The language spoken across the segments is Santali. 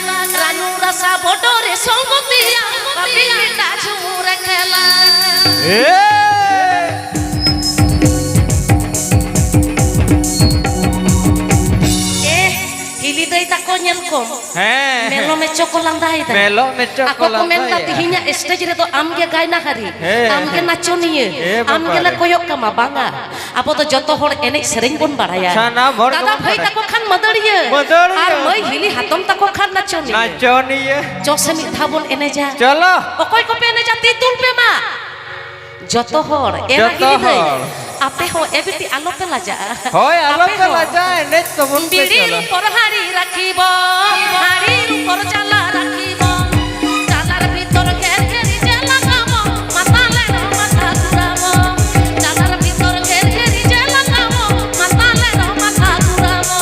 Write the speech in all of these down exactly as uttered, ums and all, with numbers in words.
ᱨᱟᱱᱩ ᱨᱟᱥᱟ ᱵᱚᱰᱚ ᱨᱮ ᱥᱚᱝᱜᱚᱛᱤᱭᱟ, ᱵᱟᱯᱤ ᱞᱮᱴᱟ ᱡᱷᱩᱢᱩᱨ ᱮ ᱠᱷᱮᱞᱟ᱾ ᱮ, ᱦᱤᱞᱤ ᱫᱟᱹᱭ ᱛᱟᱠᱚ ᱧᱮᱞ ᱠᱚᱢ᱾ ᱦᱮᱸ᱾ ᱢᱮᱞᱚ ᱢᱮᱪᱚ ᱠᱚ ᱞᱟᱸᱫᱟᱭᱮᱫᱟ᱾ ᱢᱮᱞᱚ ᱢᱮᱪᱚ ᱠᱚ ᱟᱠᱚ ᱠᱚ ᱢᱮᱱᱫᱟ, ᱞᱟᱸᱫᱟᱭᱟ᱾ ᱛᱤᱦᱤᱧᱟᱜ ᱥᱴᱮᱡ ᱨᱮᱫᱚ ᱟᱢ ᱜᱮ ᱜᱟᱭᱱᱟᱦᱟᱨᱤ, ᱦᱮᱸ, ᱟᱢ ᱜᱮ ᱦᱮᱸ᱾ ᱱᱟᱪᱚᱱᱤᱭᱟᱹ, ᱮ ᱟᱢ ᱵᱟᱵᱟ ᱜᱮᱞᱮ ᱨᱮ᱾ ᱠᱚᱭᱚᱜ ᱠᱟᱢᱟ, ᱵᱟᱝᱟ᱾ ᱟᱵᱚ ᱫᱚ ᱡᱚᱛᱚ ᱦᱚᱲ ᱮᱱᱮᱡ ᱥᱮᱨᱮᱧ ᱵᱚᱱ ᱵᱟᱲᱟᱭᱟ᱾ ᱥᱟᱱᱟᱢ ᱦᱚᱲ ᱫᱟᱫᱟ ᱜᱮᱵᱚᱱ ᱵᱷᱟᱹᱭ ᱵᱟᱲᱟᱭᱟ᱾ ᱛᱟᱠᱚ ᱠᱷᱟᱱ ᱢᱟᱹᱫᱟᱹᱲᱤᱭᱟᱹ, ᱢᱟᱹᱫᱟᱹᱲᱤᱭᱟᱹ᱾ ᱟᱨ ᱢᱟᱹᱭ ᱦᱤᱞᱤ ᱦᱟᱛᱚᱢ ᱛᱟᱠᱚ ᱠᱷᱟᱱ ᱱᱟᱪᱚᱱᱤᱭᱟᱹ᱾ ᱱᱟᱪᱚᱱᱤᱭᱟᱹ᱾ ᱪᱚ ᱥᱮ ᱢᱤᱫ ᱫᱷᱟᱣ ᱵᱚᱱ ᱮᱱᱮᱡᱟ᱾ ᱪᱚᱞᱚ᱾ ᱚᱠᱚᱭ ᱠᱚᱯᱮ ᱮᱱᱮᱡᱟ, ᱛᱤ ᱛᱩᱞ ᱯᱮ ᱢᱟ᱾ ᱡᱚᱛᱚ ᱦᱚᱲ, ᱮ ᱡᱚᱛᱚ ᱦᱤᱞᱤ ᱫᱟᱹᱭ, ᱦᱚᱲ᱾ ᱟᱯᱮ ᱦᱚᱸ ᱮ ᱵᱤᱴᱤ ᱟᱞᱚᱯᱮ ᱞᱟᱡᱟᱜᱼᱟ᱾ ᱦᱳᱭ, ᱟᱯᱮ ᱟᱞᱚᱯᱮ ᱦᱚᱸ᱾ ᱞᱟᱡᱟᱜᱼᱟ, ᱮᱱᱮᱡ ᱛᱟᱵᱚᱱ ᱯᱮ, ᱵᱤᱲᱤ ᱪᱚᱞᱚ᱾ ᱨᱩᱯᱚᱨ ᱦᱟᱹᱲᱤ ᱨᱟᱠᱷᱤᱵᱚ, ᱦᱟᱹᱲᱤ ᱨᱩᱯᱚᱨ ᱪᱟᱞᱟ ᱨᱟᱠᱷᱤᱵᱚ, ᱪᱟᱞᱟᱨ ᱵᱷᱤᱛᱚᱨ ᱜᱷᱮᱨ ᱜᱷᱮᱨᱤ ᱪᱮ ᱞᱟᱜᱟᱵᱚ, ᱢᱟᱛᱟᱞᱮ ᱨᱚ ᱢᱟᱛᱟ ᱜᱩᱨᱟᱵᱚ, ᱪᱟᱞᱟᱨ ᱵᱷᱤᱛᱚᱨ ᱜᱷᱮᱨ ᱜᱷᱮᱨᱤ ᱪᱮ ᱞᱟᱜᱟᱵᱚ, ᱢᱟᱛᱟᱞᱮ ᱨᱚ ᱢᱟᱛᱟ ᱜᱩᱨᱟᱵᱚ᱾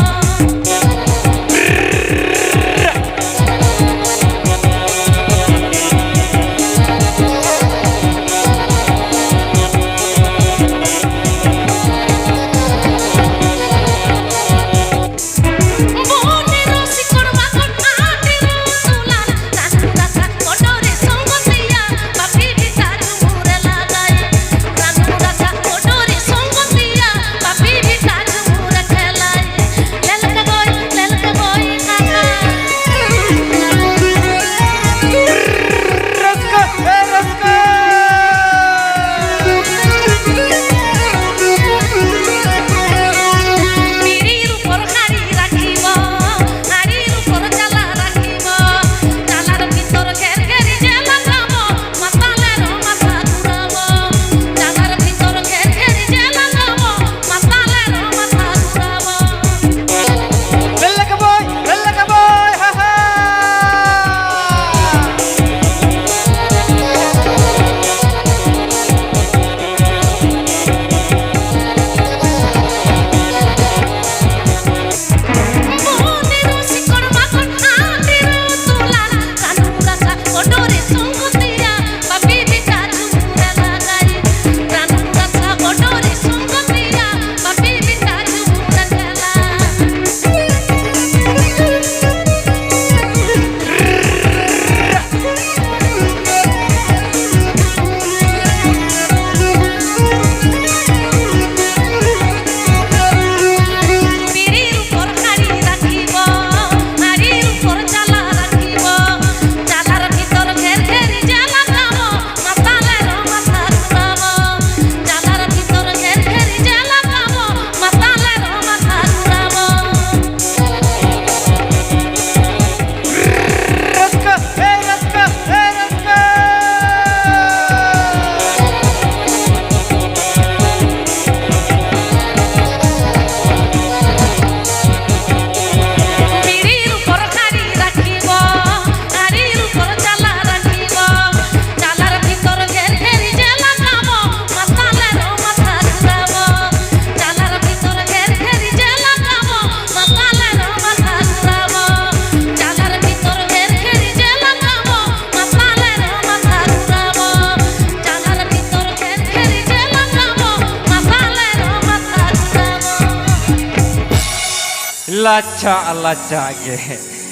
ᱞᱟᱪᱪᱷᱟ, ᱞᱟᱪᱪᱷᱟ ᱜᱮ᱾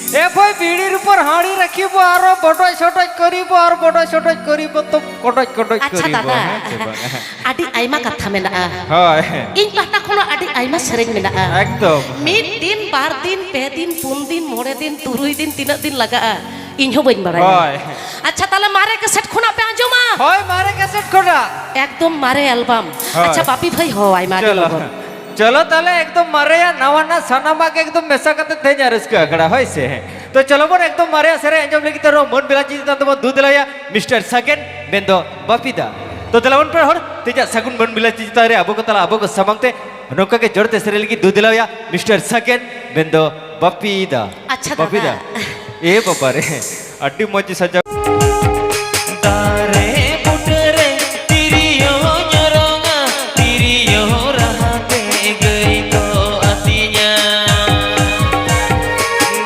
ᱮ ᱵᱷᱟᱭ, ᱵᱤᱲᱤᱨ ᱩᱯᱚᱨ ᱦᱟᱺᱰᱤ ᱨᱟᱠᱷᱤᱵᱚ, ᱟᱨᱚ ᱵᱚᱰᱚᱡ ᱥᱚᱰᱚᱡ ᱠᱚᱨᱤᱵᱚ, ᱟᱨ ᱵᱚᱰᱚᱡ ᱥᱚᱰᱚᱡ ᱠᱚᱨᱤᱵᱚ, ᱛᱚ ᱠᱚᱰᱚᱡ ᱠᱚᱰᱚᱡ ᱟᱪᱪᱷᱟ ᱠᱚᱨᱤᱵᱚ, ᱫᱟᱫᱟ, ᱦᱮᱸ ᱪᱮ ᱵᱟᱝ? ᱟᱹᱰᱤ ᱟᱭᱢᱟ ᱠᱟᱛᱷᱟ ᱢᱮᱱᱟᱜᱼᱟ᱾ ᱦᱳᱭ᱾ ᱤᱧ ᱯᱟᱦᱴᱟ ᱠᱷᱚᱱ ᱦᱚᱸ ᱟᱹᱰᱤ ᱟᱭᱢᱟ ᱥᱮᱨᱮᱧ ᱢᱮᱱᱟᱜᱼᱟ᱾ ᱮᱠᱫᱚᱢ᱾ ᱢᱤᱫ ᱫᱤᱱ, ᱵᱟᱨ ᱫᱤᱱ, ᱯᱮ ᱫᱤᱱ, ᱯᱩᱱ ᱫᱤᱱ, ᱢᱚᱬᱮ ᱫᱤᱱ, ᱛᱩᱨᱩᱭ ᱫᱤᱱ, ᱛᱤᱱᱟᱹᱜ ᱫᱤᱱ ᱞᱟᱜᱟᱜᱼᱟ, ᱤᱧ ᱦᱚᱸ ᱵᱟᱹᱧ ᱵᱟᱲᱟᱭᱟ᱾ ᱦᱳᱭ᱾ ᱟᱪᱪᱷᱟ, ᱛᱟᱦᱞᱮ ᱢᱟᱨᱮ ᱠᱮᱥᱮᱴ ᱠᱷᱚᱱᱟᱜ ᱯᱮ ᱟᱸᱡᱚᱢᱟ? ᱦᱳᱭ, ᱢᱟᱨᱮ ᱠᱮᱥᱮᱴ ᱠᱷᱚᱱᱟᱜ᱾ ᱮᱠᱫᱚᱢ ᱢᱟᱨᱮ ᱮᱞᱵᱟᱢ᱾ ᱦᱳᱭ᱾ ᱟᱪᱪᱷᱟ, ᱵᱟᱯᱤ ᱵᱷᱟᱹᱭ, ᱦᱳᱭ, ᱟᱭᱢᱟ ᱟᱹᱰᱤ ᱪᱚᱞᱚ᱾ ᱞᱚᱜᱚᱱ᱾ ᱪᱚᱞᱚ ᱛᱟᱦᱞᱮ, ᱮᱠᱫᱚᱢ ᱢᱟᱨᱮᱭᱟ, ᱱᱟᱣᱟᱱᱟᱜ, ᱥᱟᱱᱟᱢᱟᱜ ᱜᱮ ᱮᱠᱫᱚᱢ ᱢᱮᱥᱟ ᱠᱟᱛᱮ ᱛᱮᱦᱮᱧᱟᱜ ᱨᱟᱹᱥᱠᱟᱹ ᱟᱠᱷᱲᱟ, ᱦᱳᱭ ᱥᱮ? ᱛᱚ ᱪᱚᱞᱚ ᱵᱚᱱ ᱮᱠᱫᱚᱢ ᱢᱟᱨᱮᱭᱟᱜ ᱥᱮᱨᱮᱧ ᱟᱸᱡᱚᱢ ᱞᱟᱹᱜᱤᱫ ᱛᱮ ᱟᱨᱦᱚᱸ ᱢᱟᱹᱱ ᱵᱮᱞᱟ ᱪᱮᱛᱟᱱ ᱛᱮᱵᱚᱱ ᱫᱩ ᱫᱮᱞᱟᱭᱟ ᱢᱤᱥᱴᱟᱨ ᱥᱟᱜᱮᱱ ᱢᱮᱱᱫᱚ ᱵᱟᱯᱤᱫᱟ᱾ ᱛᱚ ᱫᱮᱞᱟ ᱵᱚᱱ ᱯᱮ ᱦᱚᱲ, ᱛᱮᱦᱮᱧᱟᱜ ᱥᱟᱹᱜᱩᱱ ᱢᱟᱹᱱ ᱵᱮᱞᱟ ᱪᱮᱛᱟᱱ ᱨᱮ ᱟᱵᱚ ᱠᱚ ᱛᱟᱞᱟ, ᱟᱵᱚ ᱠᱚ ᱥᱟᱢᱟᱝ ᱛᱮ ᱱᱚᱝᱠᱟ ᱜᱮ ᱡᱳᱨ ᱛᱮ ᱥᱮᱨᱮᱧ ᱞᱟᱹᱜᱤᱫ ᱫᱩ ᱫᱮᱞᱟᱭᱟ ᱢᱤᱥᱴᱟᱨ ᱥᱟᱜᱮᱱ ᱢᱮᱱᱫᱚ ᱵᱟᱯᱤᱫᱟ᱾ ᱟᱪᱪᱷᱟ, ᱫᱟᱫᱟ᱾ ᱵᱟᱯᱤᱫᱟ᱾ ᱮ ᱵᱟᱵᱟ ᱨᱮ, ᱟᱹᱰᱤ ᱢᱚᱡᱽ ᱥᱟᱡᱟᱣ᱾ ᱫᱟᱨᱮ ᱵᱩᱴᱟᱹᱨᱮ ᱛᱤᱨᱭᱳ ᱧᱚᱨᱚᱝᱟ, ᱛᱤᱨᱭᱳ ᱨᱟᱦᱟᱛᱮ ᱜᱟᱹᱭ ᱠᱚ ᱟᱹᱛᱤᱧᱟ᱾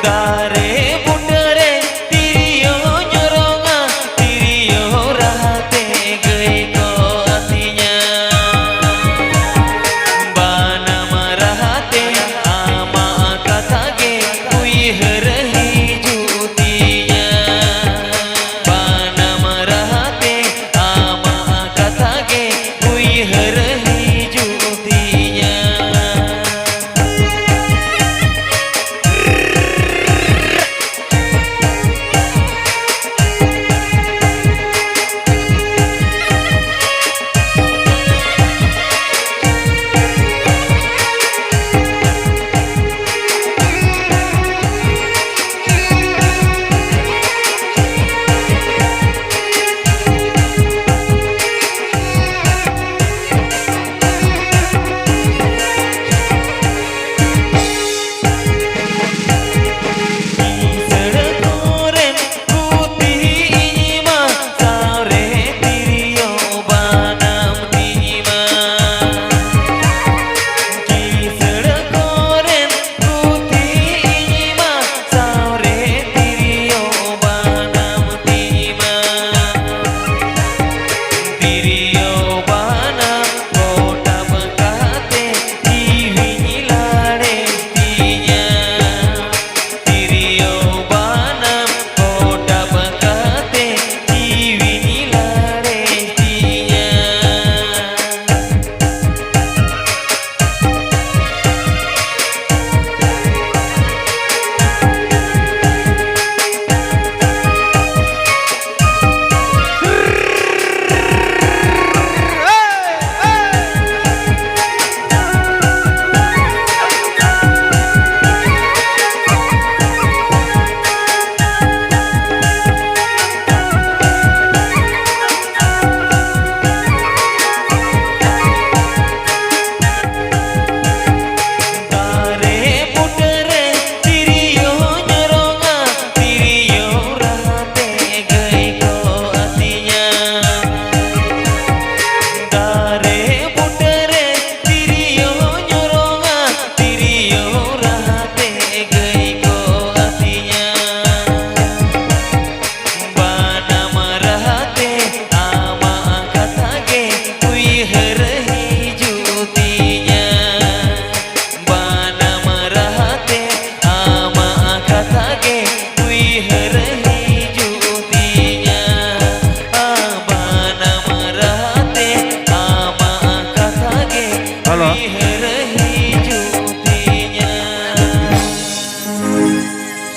ᱫᱟᱨᱮ ᱵᱩᱴᱟᱹᱨᱮ ᱛᱤᱨᱭᱳ ᱧᱚᱨᱚᱝᱟ, ᱛᱤᱨᱭᱳ ᱨᱟᱦᱟᱛᱮ ᱜᱟᱹᱭ ᱠᱚ ᱟᱹᱛᱤᱧᱟ᱾ ᱵᱟᱱᱟᱢ ᱨᱟᱦᱟᱛᱮ ᱟᱢᱟᱜ ᱠᱟᱛᱷᱟ ᱜᱮ ᱩᱭᱦᱟᱹᱨ ᱦᱤᱡᱩᱜ ᱛᱤᱧᱟ᱾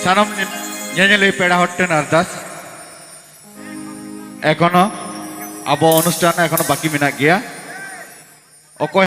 ᱥᱟᱱᱟᱢ ᱧᱮᱧᱮᱞᱤᱭᱟᱹ ᱯᱮᱲᱟ ᱦᱚᱲ ᱴᱷᱮᱱ ᱟᱨᱫᱟᱥ, ᱮᱠᱷᱚᱱᱳ ᱟᱵᱚ ᱚᱱᱩᱥᱴᱷᱟᱱ ᱮᱠᱷᱚᱱᱳ ᱵᱟᱹᱠᱤ ᱢᱮᱱᱟᱜ ᱜᱮᱭᱟ᱾ ᱚᱠᱚᱭ